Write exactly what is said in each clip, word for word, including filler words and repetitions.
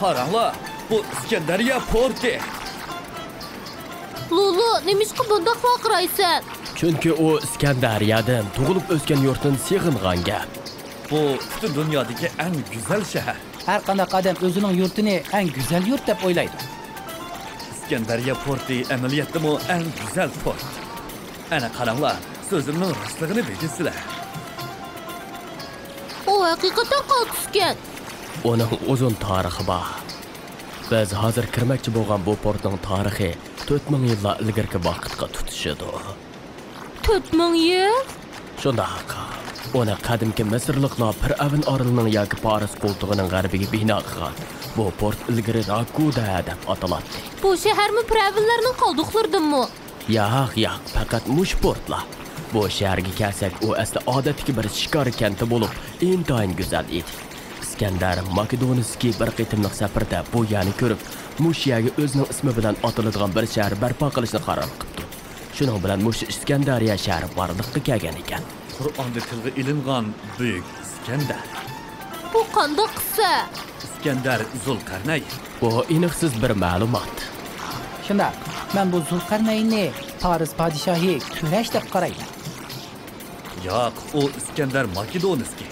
قاراڭلار، بۇ ئىسكەندەرىيە پورتى. لۇلۇ، نېمىشقا بۇنداق ۋارقىرايسەن؟ چۈنكى ئۇ ئىسكەندەرىيەدىن، تۇغۇلۇپ ئۆسكەن يۇرتىدىن سېغىنغان گەپ. بۇ پۈتۈن دۇنيادىكى ئەڭ گۈزەل شەھەر. ھەر قانداق ئادەم ئۆزىنىڭ يۇرتىنى ئەڭ گۈزەل يۇرت دەپ ئويلايدۇ. ئىسكەندەرىيە پورتى ئەمەلىيەتتىمۇ ئەڭ گۈزەل پورت. ئەنە قاراڭلار، سۆزۈمنىڭ راستلىقىنى بىلىسىلەر. ئۇ ھەقىقەتەن قالتىسكەن. ئۇنىڭ ئۇزۇن تارىخى بار. بىز ھازىر كىرمەكچى بولغان بۇ پورتنىڭ تارىخى تۆت مىڭ يىللار ئىلگىرىكى ۋاقىتقا تۇتىشىدۇ. تۆت مىڭ يىل؟ شۇنداق. ئۇنى قەدىمكى مىسىرلىقلار پىرئەۋن ئارىلىنىڭ ياكى پارس قولتۇقىنىڭ غەربىگە بىنا قىلغان. بۇ پورت ئىلگىرى راكۇدە دەپ ئاتىلاتتى. بۇ شەھەرمۇ پىرئەۋنلەرنىڭ قالدۇقلىرىدىنمۇ؟ ياق، ياق، پەقەت مۇشۇ پورتلا. بۇ شەھەرگە كەلسەك، ئۇ ئەسلى ئادەتتىكى بىر شىكار كەنتى بولۇپ، ئىنتايىن گۈزەل ئىدى. ئىسكەندەر ماكېدونسكىي بىر قېتىملىق سەپىرىدە بۇ يەرنى كۆرۈپ، مۇشۇ يەرگە ئۆزىنىڭ ئىسمى بىلەن ئاتىلىدىغان بىر شەھەر بەرپا قىلىشنى قارار قىپتۇ. شۇنىڭ بىلەن مۇشۇ ئىسكەندەرىيە شەھىرى بارلىققا كەلگەن ئىكەن. قۇرئاندا تىلغا ئېلىنغان بۈيۈك ئىسكەندەر. بۇ قانداق قىسسە؟ ئىسكەندەر زۇلقەرنەين. بۇ ئېنىقسىز بىر مەلۇمات. شۇنداق، مەن بۇ زۇلقەرنەيننى پارس پادىشاھى كۈرەش دەپ قارايمەن. ياق، ئۇ ئىسكەندەر ماكېدونسكىي.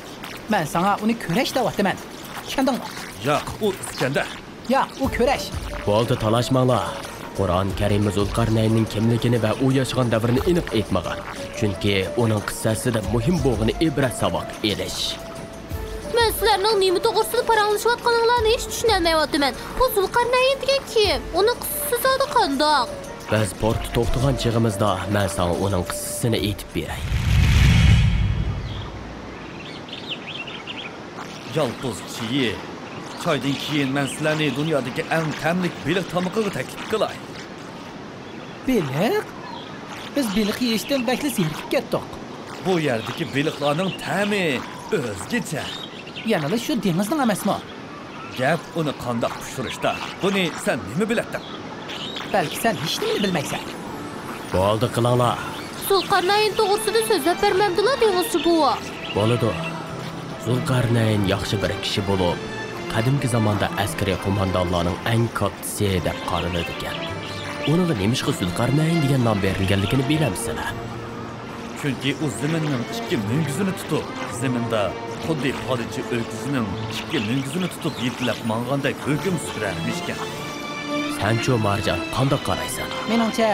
مەن ساڭا ئۇنى كۈرەش دەۋاتىمەن. چۈشەندىڭمۇ؟ ياق، ئۇ ئىسكەندەر. ياق، ئۇ كۈرەش. بولدى، تالاشماڭلار. قۇرئان كەرىمى زۇلقەرنەيننىڭ كىملىكىنى ۋە ئۇ ياشىغان دەۋرنى ئېنىق ئېيتمىغان. چۈنكى ئۇنىڭ قىسسەسىدە مۇھىم بولغىنى ئىبرەت ساۋاق ئېلىش. مەن سىلەرنىڭ نېمە توغرىسىدا پاراڭلىشىۋاتقىنىڭلارنى ھېچ چۈشىنەلمەيۋاتىمەن. بۇ زۇلقەرنەين دېگەن كىم؟ ئۇنىڭ قىسسىسى زادى قانداق؟ بىز پورتتا توختىغان چېغىمىزدا مەن ساڭا ئۇنىڭ قىسسىسىنى ئېيتىپ بېرەي. يالپۇز چېيى. چايدىن كېيىن مەن سىلەرنى دۇنيادىكى ئەڭ تەملىك بېلىق تامىقىغا تەكلىپ قىلاي. بېلىق؟ بىز بېلىق يېيىشتىن بەكلا زېرىكىپ كەتتۇق. بۇ يەردىكى بېلىقلارنىڭ تەمى ئۆزگىچە. يەنىلا شۇ دېڭىزنىڭ ئەمەسمۇ؟ گەپ ئۇنى قانداق پىشۇرۇشتا. بۇنى سەن نېمە بىلەتتىڭ؟ بەلكى سەن ھېچنېمىنى بىلمەيسەن. بولدى، قىلىڭلار. زۇلقەرنەين توغرىسىدا سۆزلەپ بەرمەمدىلا، دېڭىزچى بوۋا؟ بولىدۇ. زۇلقەرنەين ياخشى بىر كىشى بولۇپ، قەدىمكى زاماندا ئەسكىرىي قوماندانلارنىڭ ئەڭ كاتتىسى دەپ قارىلىدىكەن. ئۇنىڭغا نېمىشقا زۇلقەرنەين دېگەن نام بېرىلگەنلىكىنى بىلەمسىلەر؟ چۈنكى ئۇ زېمىننىڭ ئىككى مۈڭگۈزىنى تۇتۇپ، زېمىندا خۇددى پادىچى ئۆكۈزىنىڭ ئىككى مۈڭگۈزىنى تۇتۇپ يېتىلەپ ماڭغاندەك ھۆكۈم سۈرەلمىشكەن. سەنچۇ، مارجان، قانداق قارايسەن؟ مېنىڭچە،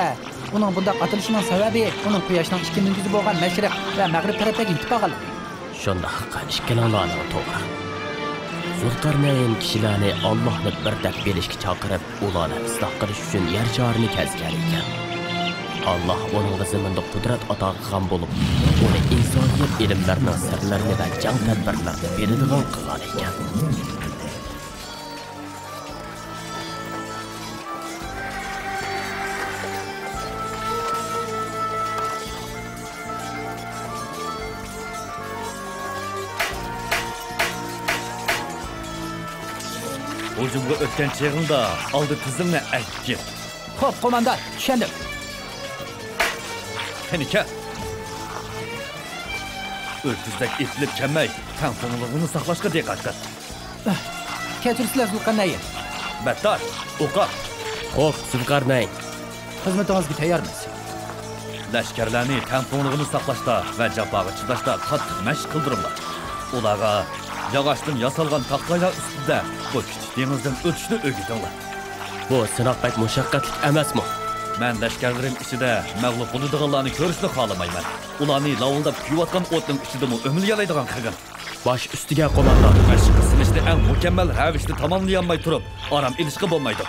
ئۇنىڭ بۇنداق ئاتىلىشىنىڭ سەۋەبى ئۇنىڭ قۇياشنىڭ ئىككى مۈڭگۈزى بولغان مەشرىق ۋە مەغرىب تەرەپلەرگە يېتىپ بارغانلىقى. شۇنداق، ئىككىلىڭلارنىڭ توغرا. زۇلقەرنەين كىشىلەرنى ئاللاھنى بىر دەپ بىلىشكە چاقىرىپ، ئۇلارنى ئىسلاھ قىلىش ئۈچۈن يەر شارىنى كەزگەن ئىكەن. ئاللاھ ئۇنىڭغا زېمىندا قۇدرەت ئاتا قىلغان بولۇپ، ئۇنى ئىنسانىيەت ئىلىملىرىنىڭ سىرلىرىنى ۋە جەڭ تەدبىرلىرىنى بىلىدىغان قىلغان ئىكەن. ھۇجۇمغا ئۆتكەن چېغىڭدا ئالدى تىزىڭنى ئەگىپ كېت. خوپ، قوماندان، چۈشەندىم. قېنى كەل. ئۆكۈزدەك ئېتىلىپ كەلمەي، تەڭپۇڭلۇقنى ساقلاشقا دىققەت قىل. كەچۈرىسىلەر، زۇلقەرنەين. بەتتار، ئوقاپ. خوپ، زۇلقەرنەين. خىزمىتىڭىزگە تەييارمىز. لەشكەرلەرنى تەڭپۇڭلۇقنى ساقلاشتا ۋە جاپاغا چىداشتا قاتتىق مەشىق قىلدۇرۇڭلار. ئۇلارغا ياغاچتىن ياسالغان تاختايلار ئۈستىدە بۇ كىچىك دېڭىزدىن ئۆتۈشنى ئۆگىتىڭلار. بۇ سىناق بەك مۇشەققەتلىك ئەمەسمۇ؟ مەن لەشكەرلىرىم ئىچىدە مەغلۇپ بولىدىغانلارنى كۆرۈشنى خالىمايمەن. ئۇلارنى لاۋۇلداپ كۆيۈۋاتقان ئوتنىڭ ئىچىدىمۇ ئۆمىلىيەلەيدىغان قىلغىن. باش ئۈستىگە، قوماندان. مەشىققە سېلىشنى ئەڭ مۇكەممەل رەۋىشتە تاماملىيالماي تۇرۇپ، ئارام ئېلىشقا بولمايدۇ.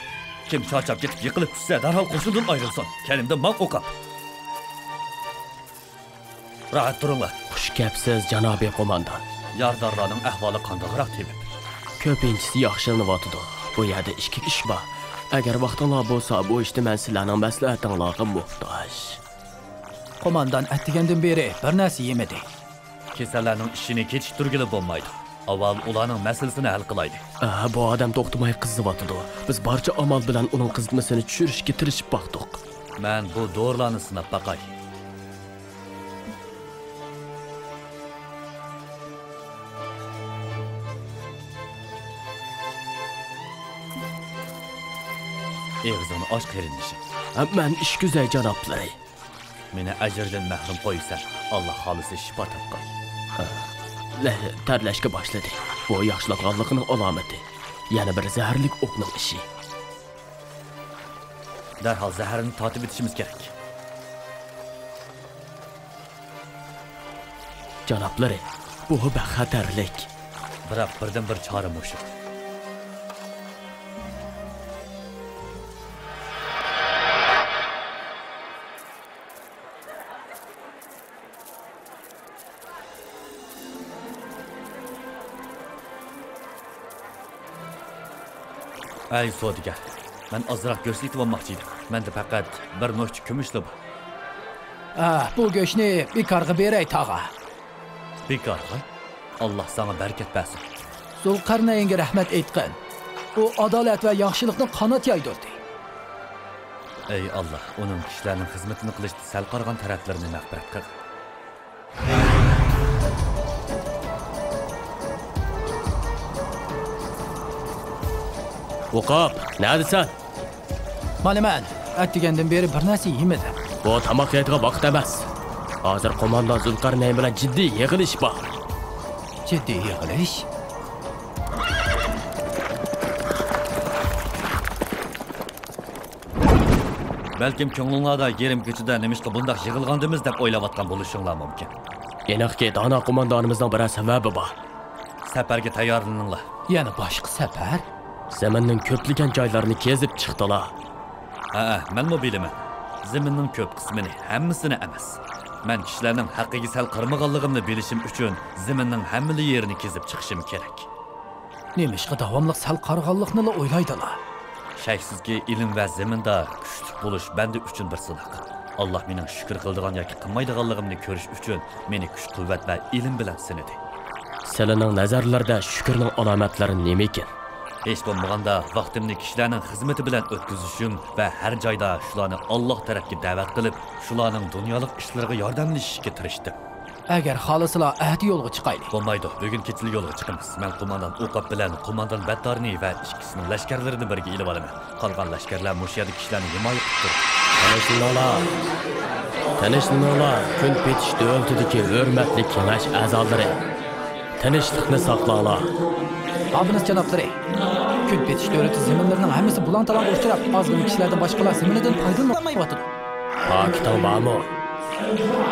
كىم چارچاپ كېتىپ يىقىلىپ چۈشسە، دەرھال قوشۇندىن ئايرىلسۇن. كەينىمدىن ماڭ ئوقاپ. راھەت تۇرۇڭلار. خۇش كەپسىز، جانابىي قوماندان. يارىدارلارنىڭ ئەھۋالى قانداقراق تېۋىپ؟ كۆپىنچىسى ياخشىلىنىۋاتىدۇ. بۇ يەردە ئىككى ئىش بار. ئەگەر ۋاقتىڭلار بولسا، بۇ ئىشتا مەن سىلەرنىڭ مەسلىھەتىڭلارغا موھتاج. قوماندان ئەتىگەندىن بېرى بىر نەرسە يېمىدى. كېسەللەرنىڭ ئىشىنى كېچىكتۈرگىلى بولمايدۇ. ئاۋۋال ئۇلارنىڭ مەسىلىسىنى ھەل قىلايلى. ئە، بۇ ئادەم توختىماي قىزىۋاتىدۇ. بىز بارچە ئامال بىلەن ئۇنىڭ قىزىتمىسىنى چۈشۈرۈشكە تىرىشىپ باقتۇق. مەن بۇ دورىلارنى سىناپ باقاي. ئېغىزىڭنى ئاچ، قېرىندىشىم. ھە، مەن ئىچكۈزەي، جانابلىرى. مېنى ئەجىردىن مەھرۇم قويىسەن. ئاللا خالىسا شىپا تاپقاي. ھە، لە-، تەرلەشكە باشلىدى. بۇ ياخشىلانغانلىقىنىڭ ئالامىتى. يەنە بىر زەھەرلىك ئوقنىڭ ئىشى. دەرھال زەھەرنى تارتىۋېتىشىمىز كېرەك. جانابلىرى، بۇ بەك خەتەرلىك. بىراق، بىردىنبىر چارە مۇشۇ. ئەي سودىگەر، مەن ئازراق گۆش سېتىۋالماقچى ئىدىم. مەندە پەقەت بىر نوچچە كۈمۈشلا بار. ئا، بۇ گۆشنى بىكارغا بېرەي، تاغا. بىكارغا؟ ئاللا ساڭا بەرىكەت بەرسۇن. زۇلقەرنەينگە رەھمەت ئېيتقىن. ئۇ ئادالەت ۋە ياخشىلىقنىڭ قانات يايدۇردى. ئەي ئاللا، ئۇنىڭ كىشىلەرنىڭ خىزمىتىنى قىلىشتا سەل قارىغان تەرەپلىرىنى مەغپىرەت قىلغىن. ئوقاپ، نەدىسەن؟ مانا مەن، ئەتىگەندىن بېرى بىر نەرسە يېمىدىم. بۇ تاماق يەيدىغان ۋاقىت ئەمەس. ھازىر قوماندان زۇلقەرنەين بىلەن جىددىي يىغىلىش بار. جىددىي يىغىلىش؟ بەلكىم كۆڭلۈڭلاردا يېرىم كېچىدە نېمىشقا بۇنداق يىغىلغاندىمىز دەپ ئويلاۋاتقان بولۇشۇڭلار مۇمكىن. ئېنىقكى، دانا قوماندانىمىزنىڭ بىرەر سەۋەبى بار. سەپەرگە تەييارلىنىڭلار. يەنە باشقا سەپەر؟ زېمىننىڭ كۆپلىگەن جايلىرىنى كېزىپ چىقتىلا. ھەئە، مەنمۇ بىلىمەن. زېمىننىڭ كۆپ قىسمىنى، ھەممىسىنى ئەمەس. مەن كىشىلەرنىڭ ھەققىگە سەل قارىمىغانلىقىمنى بىلىشىم ئۈچۈن زېمىننىڭ ھەممىلا يېرىنى كېزىپ چىقىشىم كېرەك. نېمىشقا داۋاملىق سەل قارىغانلىقنىلا ئويلايدىلا؟ شەكسىزكى، ئىلىم ۋە زېمىندا كۈچلۈك بولۇش بەندە ئۈچۈن بىر سىناق. ئاللا مېنىڭ شۈكۈر قىلىدىغان ياكى قىلمايدىغانلىقىمنى كۆرۈش ئۈچۈن مېنى كۈچ-قۇۋۋەت ۋە ئىلىم بىلەن سىنىدى. سىلىنىڭ نەزەرلىرىدە شۈكۈرنىڭ ئالامەتلىرى نېمىكىن؟ ھېچ بولمىغاندا ۋاقتىمنى كىشىلەرنىڭ خىزمىتى بىلەن ئۆتكۈزۈشۈم ۋە ھەر جايدا شۇلارنى ئاللا تەرەپكە دەۋەت قىلىپ، شۇلارنىڭ دۇنيالىق ئىشلىرىغا ياردەملىشىشكە تىرىشتىم. ئەگەر خالىسىلا، ئەتە يولغا چىقايلى. بولمايدۇ، بۈگۈن كېچىلا يولغا چىقىمىز. مەن قوماندان ئوقاپ بىلەن قوماندان بەتتارنى ۋە ئىككىسىنىڭ لەشكەرلىرىنى بىرگە ئېلىۋالىمەن. قالغان لەشكەرلەر مۇشۇ يەردە كىشىلەرنى ھىمايە قىلىپ تۇرىدۇ. تىنچلىنىڭلار! تىنچلىنىڭلار! كۈنپېتىش دۆلىتىدىكى ھۆرمەتلىك كېڭەش ئەزالىرى! تىنچلىقنى ساقلاڭلار! ئابىنىز جانابلىرى! كۈنپېتىش دۆلىتى زېمىنلىرىنىڭ ھەممىسى بۇلاڭ-تالاڭغا ئۇچراپ، ئازغىنا كىشىلەردىن باشقىلار زېمىنىدىن پايدىلىنالمايۋاتىدۇ. پاكىتىڭ بارمۇ؟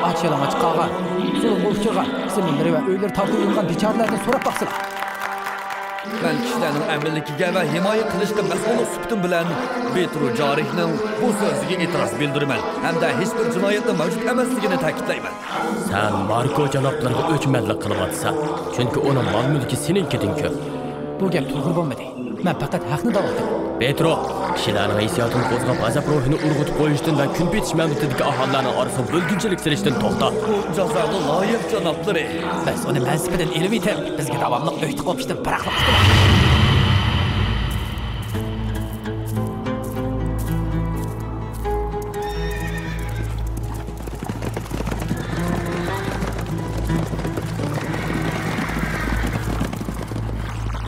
ئاچ-يالىڭاچ قالغان، زۇلۇمغا ئۇچرىغان، زېمىنلىرى ۋە ئۆيلىرى تارتىۋېلىنغان بىچارىلەردىن سوراپ باقسىلا. مەن كىشىلەرنىڭ ئەمىنلىكىگە ۋە ھىمايە قىلىشقا مەسئۇل سۈپىتىم بىلەن بېترو جارىھنىڭ بۇ سۆزىگە ئېتىراز بىلدۈرىمەن ھەمدە ھېچبىر جىنايەتنىڭ مەۋجۇت ئەمەسلىكىنى تەكىتلەيمەن. سەن ماركو جانابلىرىغا ئۆچمەنلىك قىلىۋاتىسەن، چۈنكى ئۇنىڭ مال-مۈلكى سېنىڭكىدىن كۆپ. بۇ گەپ توغرا بولمىدى. مەن پەقەت ھەقنى دەۋاتىمەن. پېترو، كىشىلەرنىڭ ھېسسىياتىنى قوزغاپ، غەزەپ روھىنى ئۇرغۇتۇپ قويۇشتىن ۋە كۈنپېتىش مەملىكىتىدىكى ئاھالىلەرنىڭ ئارىسىغا بۆلگۈنچىلىك سېلىشتىن توختا. ئۇ جازاغا لايىق، جانابلىرى. بىز ئۇنى مەنسىپىدىن ئېلىۋېتىپ، بىزگە داۋاملىق ئۆي تىقىۋېلىشتىن پەرقلىق ئىكەن.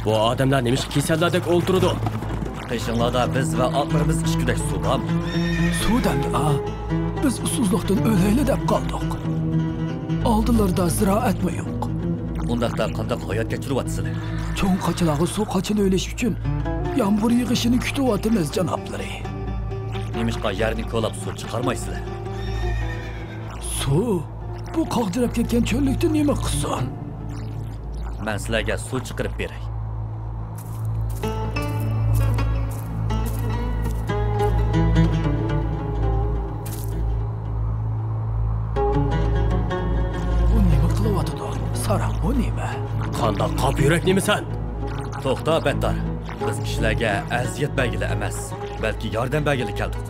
بۇ ئادەملەر نېمىشقا كېسەللەردەك ئولتۇرىدۇ؟ قېشىڭلاردا بىز ۋە ئاتلىرىمىز ئىچكۈدەك سۇ بارمۇ؟ سۇ دەمدى، ئا؟ بىز ئۇسسۇزلۇقتىن ئۆلەيلى دەپ قالدۇق. ئالدىلىرىدا زىرائەتمۇ يوق. ئۇنداقتا قانداق ھايات كەچۈرۈۋاتىسىلەر؟ چوڭ قاچىلارغا سۇ قاچىلىۋېلىش ئۈچۈن يامغۇر يېغىشىنى كۈتۈۋاتىمىز، جانابلىرى. نېمىشقا يەرنى كولاپ سۇ چىقارمايسىلەر؟ سۇ؟ بۇ قاغجىراپ كەتكەن چۆللۈكتە نېمە قىلسۇن؟ مەن سىلەرگە سۇ چىقىرىپ بېرەي. بۇ نېمە قىلىۋاتىدۇ؟ ساراڭ، بۇ نېمە؟ قانداق قاپا يۈرەك نېمىسەن؟ توختا، بەتتار. بىز كىشىلەرگە ئەزىيەت بەرگىلى ئەمەس، بەلكى ياردەم بەرگىلى كەلدۇق.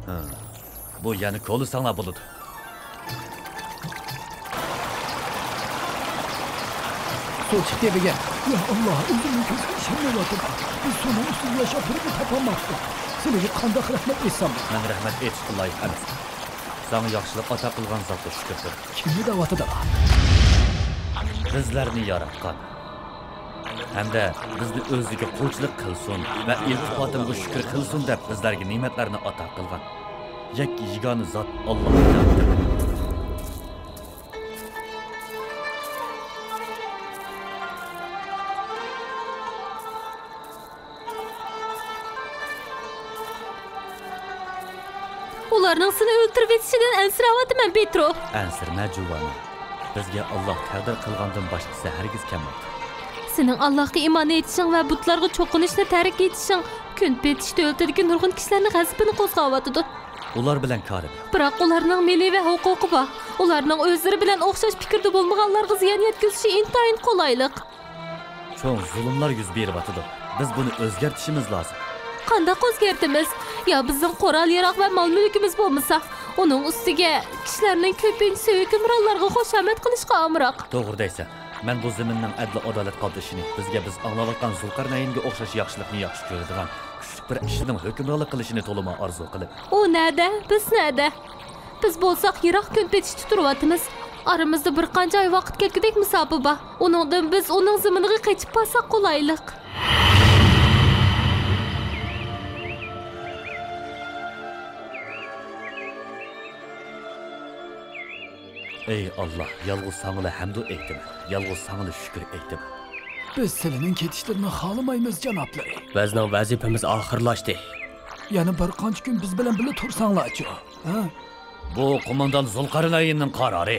ھە. بۇ يەرنى كولىساڭلار بولىدۇ. سۇ چىقتى بۈگۈن. يا ئاللا، ئۆزۈمنىڭ كۆزۈمگە ئىشەنمەيۋاتىمەن. بىز سۇنىڭ ئۈستىدە ياشاپ تۇرۇپمۇ تاپالماپتۇق. سىلىگە قانداق رەھمەت ئېيتسام؟ مەن رەھمەت ئېيتىشقا لايىق ئەمەسمەن. ساڭا ياخشىلىق ئاتا قىلغان زاتقا شۈكۈر قىل. كىمنى دەۋاتىدىلا؟ بىزلەرنى ياراتقان. ھەمدە بىزنى ئۆزىگە قۇلچىلىق قىلسۇن ۋە ئىلتىپاتىمغا شۈكۈر قىلسۇن دەپ بىزلەرگە نېمەتلەرنى ئاتا قىلغان يەككە يېگانە زات ئاللاھقا ھەمدۇ. ئۇلارنىڭ سېنى ئۆلتۈرۈۋېتىشىدىن ئەنسىرەۋاتىمەن، پېترو. ئەنسىرىمە، جۇۋانا. بىزگە ئاللاھ تەقدىر قىلغاندىن باشقىسى ھەرگىز كەلمەيدۇ. سېنىڭ ئاللاھقا ئىمان ئېيتىشىڭ ۋە بۇتلارغا چوقۇنۇشنى تەرك ئېتىشىڭ كۈنپېتىش دۆلىتىدىكى نۇرغۇن كىشىلەرنىڭ غەزىپىنى قوزغاۋاتىدۇ. ئۇلار بىلەن كارىم يوق. بىراق ئۇلارنىڭ مېلى ۋە ھوقۇقى بار. ئۇلارنىڭ ئۆزلىرى بىلەن ئوخشاش پىكىردە بولمىغانلارغا زىيان يەتكۈزۈشى ئىنتايىن قولايلىق. چوڭ زۇلۇملار يۈز بېرىۋاتىدۇ. بىز بۇنى ئۆزگەرتىشىمىز لازىم. قانداق ئۆزگەرتىمىز؟ يا بىزنىڭ قورال-ياراغ ۋە مال-مۈلكىمىز بولمىسا، ئۇنىڭ ئۈستىگە كىشىلەرنىڭ كۆپىنچىسى ھۆكۈمرانلارغا خۇشامەت قىلىشقا ئامراق. توغرا دەيسەن. مەن بۇ زېمىننىڭ ئەدلى-ئادالەت قاپلىشىنى، بىزگە بىز ئاڭلاۋاتقان زۇلقەرنەينگە ئوخشاش ياخشىلىقنى ياخشى كۆرىدىغان كۈچلۈك بىر ئىشچىنىڭ ھۆكۈمرانلىق قىلىشىنى تولىمۇ ئارزۇ قىلىمەن. ئۇ نەدە؟ بىز نەدە؟ بىز بولساق يىراق كۈنپېتىشتە تۇرۇۋاتىمىز. ئارىمىزدا بىر قانچە ئاي ۋاقىت كەتكۈدەك مۇساپە بار. ئۇنىڭدىن بىز ئۇنىڭ زېمىنىغا قېچىپ بارساق قولايلىق. ئەي ئاللاھ، يالغۇز ساڭىلا ھەمدۇ ئېيتىمەن، يالغۇز ساڭىلا شۈكۈر ئېيتىمەن. بىز سىلىنىڭ كېتىشلىرىنى خالىمايمىز، جانابلىرى. بىزنىڭ ۋەزىپىمىز ئاخىرلاشتى. يەنە بىر قانچە كۈن بىز بىلەن بىللە تۇرساڭلارچۇ، ھە؟ بۇ قوماندان زۇلقەرنەيننىڭ قارارى.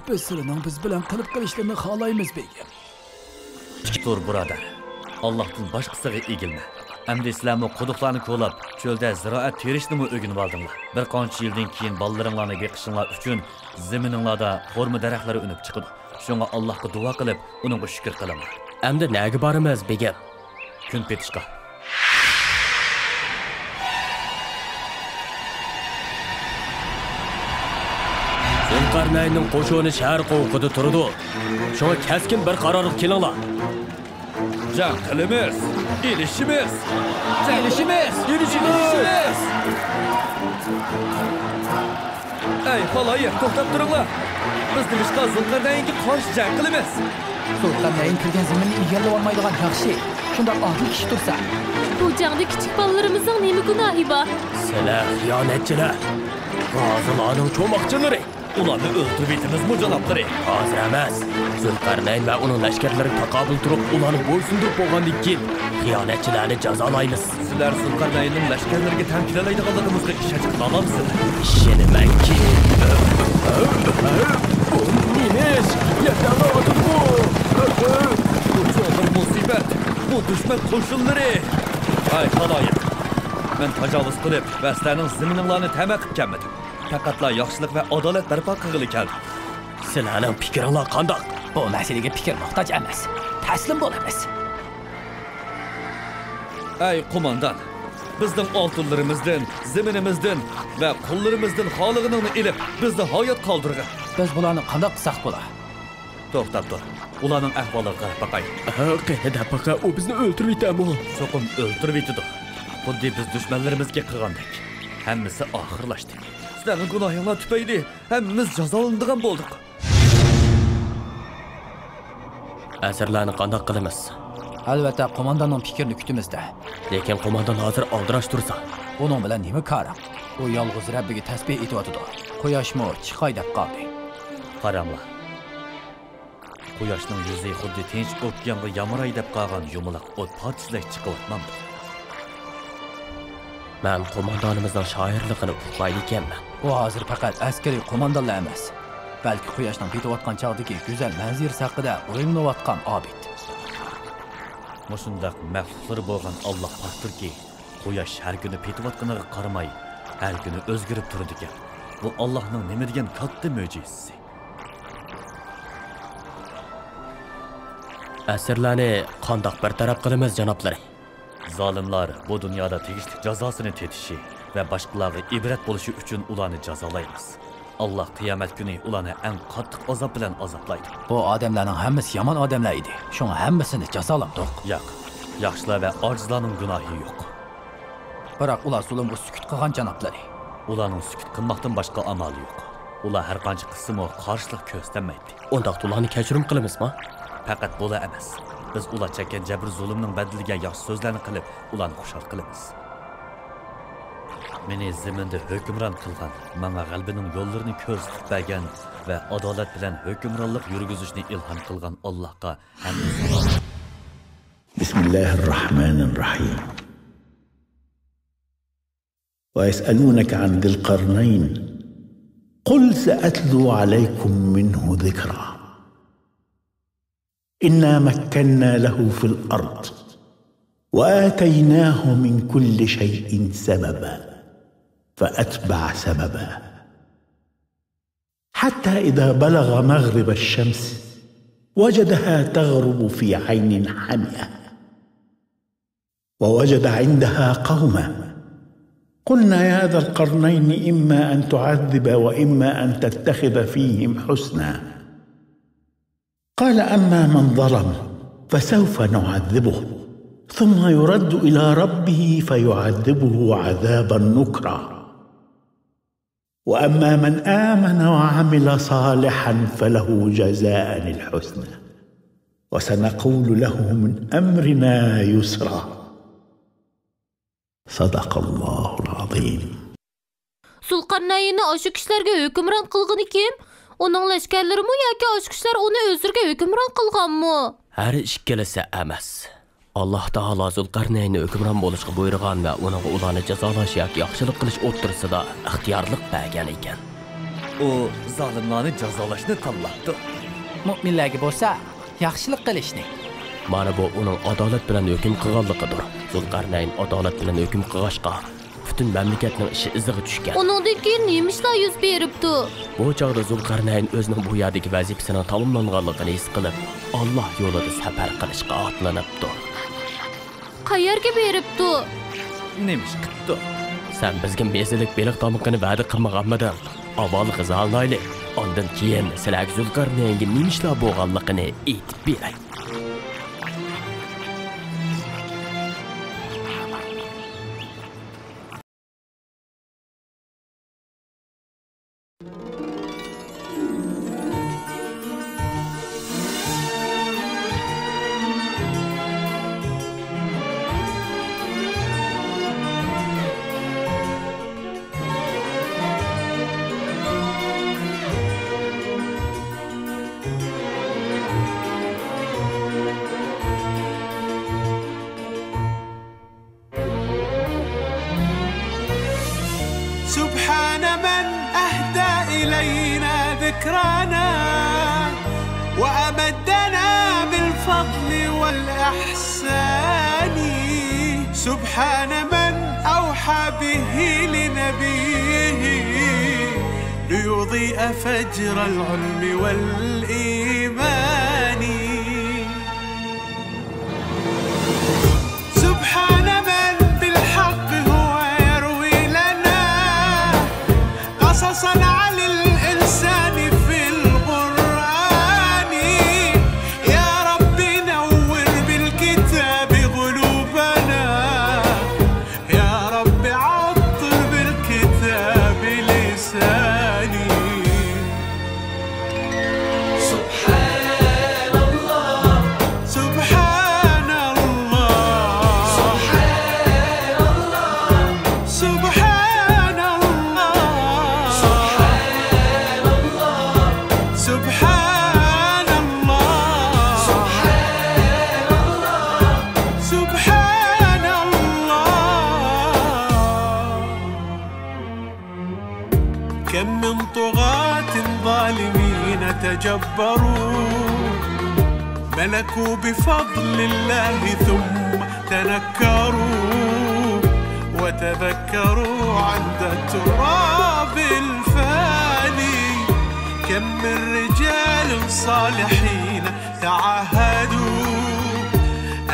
بىز سىلىنىڭ بىز بىلەن قىلىپ قېلىشلىرىنى خالايمىز، بېگىم. تىك تۇر، بۇرادەر. ئاللاھتىن باشقىسىغا ئېگىلمە. ئەمدى سىلەرمۇ قۇدۇقلارنى كولاپ، چۆلدە زىرائەت تېرىشنىمۇ ئۆگىنىۋالدىڭلار. بىر قانچە يىلدىن كېيىن بالىلىرىڭلارنى بېقىشىڭلار ئۈچۈن زېمىنىڭلاردا خورما دەرەخلىرى ئۈنۈپ چىقىدۇ. شۇڭا ئاللاھقا دۇئا قىلىپ، ئۇنىڭغا شۈكۈر قىلىڭلار. ئەمدى نەگە بارىمىز، بېگىم؟ كۈنپېتىشقا. زۇلقەرنەيننىڭ قوشۇنى شەھەر قوۋۇقىدا تۇرىدۇ. شۇڭا كەسكىن بىر قارارغا كېلىڭلار. جەڭ قىلىمىز، ئېلىشىمىز. ئېلىشىمىز! ئېلىشىمىز! ئەي خالايىق، توختاپ تۇرۇڭلار! بىز نېمىشقا زۇلقەرنەينگە قارشى جەڭ قىلىمىز؟ زۇلقەرنەين كىرگەن زېمىننى ئىگىلىۋالمايدىغان ياخشى، شۇنداق ئادىل كىشى تۇرسا. بۇ جەڭدە كىچىك بالىلىرىمىزنىڭ نېمە گۇناھى بار؟ سىلەر خىيانەتچىلەر! غازىلارنىڭ چوماقچىلىرى! ئۇلارنى ئۆلتۈرۈۋېتىمىزمۇ، جانابلىرى؟ ھازىر ئەمەس. زۇلقەرنەين ۋە ئۇنىڭ لەشكەرلىرىگە تاقابىل تۇرۇپ، ئۇلارنى بويسۇندۇرۇپ بولغاندىن كېيىن، خىيانەتچىلەرنى جازالايمىز. سىلەر زۇلقەرنەيننىڭ لەشكەرلىرىگە تەڭ كېلەلەيدىغانلىقىمىزغا ئىشەنچ قىلالايسىلەر؟ ئىشىنىمەنكى. بۇ نېمە ئىش؟ يەردە ئاغرىتىدۇ. بۇ چوڭ بىر مۇسىبەت. بۇ دۈشمەن قوشۇنلىرى. ھاي خالايىق، مەن تاجاۋۇز قىلىپ ۋە سىلەرنىڭ زېمىنىڭلارنى تەمە قىلىپ كەلمىدىم. پەقەتلا ياخشىلىق ۋە ئادالەت بەرپا قىلغىلى كەلدىم. سىلەرنىڭ پىكرىڭلار قانداق؟ بۇ مەسىلىگە پىكىر موھتاج ئەمەس. تەسلىم بولىمىز. ئەي قوماندان، بىزنىڭ ئالتۇنلىرىمىزدىن، زېمىنىمىزدىن ۋە قۇللىرىمىزدىن خالىغىنىڭنى ئېلىپ، بىزنى ھايات قالدۇرغىن. بىز بۇلارنى قانداق قىلساق بولا؟ توختاپ تۇر. ئۇلارنىڭ ئەھۋالىغا قاراپ باقاي. ھە، قېنى دەپ باقە، ئۇ بىزنى ئۆلتۈرۈۋېتەمۇ؟ چوقۇم ئۆلتۈرۈۋېتىدۇ. خۇددى بىز دۈشمەنلىرىمىزگە قىلغاندەك. ھەممىسى ئاخىرلاشتى. سىلەرنىڭ گۇناھىڭلار تۈپەيلى ھەممىمىز جازالىنىدىغان بولدۇق. ئەسىرلەرنى قانداق قىلىمىز؟ ئەلۋەتتە، قومانداننىڭ پىكرىنى كۈتىمىز-دە. لېكىن قوماندان ھازىر ئالدىراش تۇرسا؟ ئۇنىڭ بىلەن نېمە كارىڭ؟ ئۇ يالغۇز رەببىگە تەسبىھ ئېيتىۋاتىدۇ. قۇياشمۇ چىقاي دەپ قالدى. قاراڭلار. قۇياشنىڭ يۈزى خۇددى تىنچ ئوكيانغا يامراي دەپ قالغان يۇمىلاق ئوت پارچىسىدەك چىقىۋاتمامدۇ؟ مەن قوماندانىمىزنىڭ شائىرلىقىنى ئۇقمايدىكەنمەن. ئۇ ھازىر پەقەت ئەسكىرىي قوماندانلا ئەمەس، بەلكى قۇياشنىڭ پېتىۋاتقان چاغدىكى گۈزەل مەنزىرىسى ھەققىدە ئويلىنىۋاتقان ئابىد. مۇشۇنداق مەخلۇقلىرى بولغان ئاللا پاكتۇركى، قۇياش ھەر كۈنى پېتىۋاتقىنىغا قارىماي، ھەر كۈنى ئۆزگىرىپ تۇرىدىكەن. بۇ ئاللانىڭ نېمە دېگەن كاتتا مۆجىزىسى! ئەسىرلەرنى قانداق بىر تەرەپ قىلىمىز، جانابلىرى؟ زالىملار بۇ دۇنيادا تېگىشلىك جازاسىنى تېتىشى ۋە باشقىلارغا ئىبرەت بولۇشى ئۈچۈن ئۇلارنى جازالايمىز. ئاللا قىيامەت كۈنى ئۇلارنى ئەڭ قاتتىق ئازاب بىلەن ئازابلايدۇ. بۇ ئادەملەرنىڭ ھەممىسى يامان ئادەملەر ئىدى. شۇڭا ھەممىسىنى جازالامدۇق؟ ياق. ياخشىلار ۋە ئاجىزلارنىڭ گۇناھى يوق. بىراق ئۇلار زۇلۇمغا سۈكۈت قىلغان، جانابلىرى. ئۇلارنىڭ سۈكۈت قىلماقتىن باشقا ئامالى يوق. ئۇلار ھەر قانچە قىلسىمۇ قارشىلىق كۆرسەتمەيتتى. ئۇنداقتا ئۇلارنى كەچۈرۈم قىلىمىزما؟ پەقەت بۇلا ئەمەس، بىز ئۇلار چەككەن جەبرى-زۇلۇمنىڭ بەدىلىگە ياخشى سۆزلەرنى قىلىپ، ئۇلارنى خۇشال قىلىمىز. مېنى زېمىندا ھۆكۈمران قىلغان، ماڭا غەلىبىنىڭ يوللىرىنى كۆرسىتىپ بەرگەن ۋە ئادالەت بىلەن ھۆكۈمرانلىق يۈرگۈزۈشنى ئىلھام قىلغان ئاللاھقا ھەمدۇ سانا. بسم الله الرحمن الرحيم. ويسألونك عن ذي القرنين. قل سأتلو عليكم منه ذكرا. إنا مكنا له في الأرض وآتيناه من كل شيء سببا فأتبع سببا حتى إذا بلغ مغرب الشمس وجدها تغرب في عين حمئة ووجد عندها قوما. قلنا يا ذا القرنين إما أن تعذب وإما أن تتخذ فيهم حسنا. قال أما من ظلم فسوف نعذبه ثم يرد إلى ربه فيعذبه عذابا نكرا. وأما من آمن وعمل صالحا فله جزاء الحسنى وسنقول له من أمرنا يسرا. صدق الله العظيم. زۇلقەرنەيننى ئاشۇ كىشىلەرگە ھۆكۈمران قىلغىنى كىم؟ ئۇنىڭ لەشكەرلىرىمۇ ياكى ئاشۇ كىشىلەر ئۇنى ئۆزلىرىگە ھۆكۈمران قىلغانمۇ؟ ھەر ئىككىلىسى ئەمەس. ئاللاھ تائالا زۇلقەرنەيننى ھۆكۈمران بولۇشقا بۇيرۇغان ۋە ئۇنىڭغا ئۇلارنى جازالاش ياكى ياخشىلىق قىلىش ئوتتۇرىسىدا ئىختىيارلىق بەرگەن ئىكەن. ئۇ زالىملارنى جازالاشنى تاللاپتۇ. مۆمىنلەرگە بولسا ياخشىلىق قىلىشنى. مانا بۇ ئۇنىڭ ئادالەت بىلەن ھۆكۈم قىلغانلىقىدۇر. زۇلقەرنەين ئادالەت بىلەن ھۆكۈم قىلغاچقا، پۈتۈن مەملىكەتنىڭ ئىشى ئىزىغا چۈشكەن. ئۇنىڭدىن كېيىن نېمە ئىشلار يۈز بېرىپتۇ؟ بۇ چاغدا زۇلقەرنەين ئۆزىنىڭ بۇ يەردىكى ۋەزىپىسىنىڭ تاماملانغانلىقىنى ھېس قىلىپ، ئاللاھ يولىدا سەپەر قىلىشقا ئاتلىنىپتۇ. قەيەرگە بېرىپتۇ؟ نېمە ئىش قىپتۇ؟ سەن بىزگە مېزىلىك بېلىق تامىقىنى ۋەدە قىلمىغانمىدىڭ؟ ئاۋۋال غىزالىنايلى، ئاندىن كېيىن سىلەرگە زۇلقەرنەينگە نېمە ئىشلار بولغانلىقىنى ئېيتىپ بېرەي. سبحان من أهدى إلينا ذكرانا وأمدنا بالفضل والإحسان. سبحان من أوحى به لنبيه ليضيء فجر العلم والإيمان. سبحان من بالحق هو يروي لنا قصصا عن الإنسان في القرآن. يا رب نور بالكتاب قلوبنا، يا رب عطر بالكتاب لساني. سبحان الله، سبحان الله، سبحان الله، سبحان الله، سبحان الله، سبحان الله، سبحان الله. كم من طغاة ظالمين تجبروا، ملكوا بفضل الله ثم تنكروا، وتذكروا عند التراب الفاني. كم من رجال صالحين تعاهدوا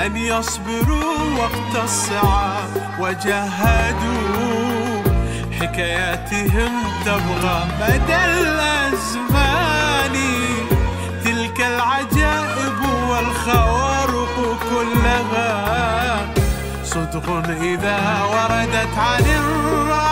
أن يصبروا وقت الصعاب وجاهدوا، حكاياتهم تبقى مدى الأزمان. تلك العجائب والخوارق كلها صدق إذا وردت عن الرحمن.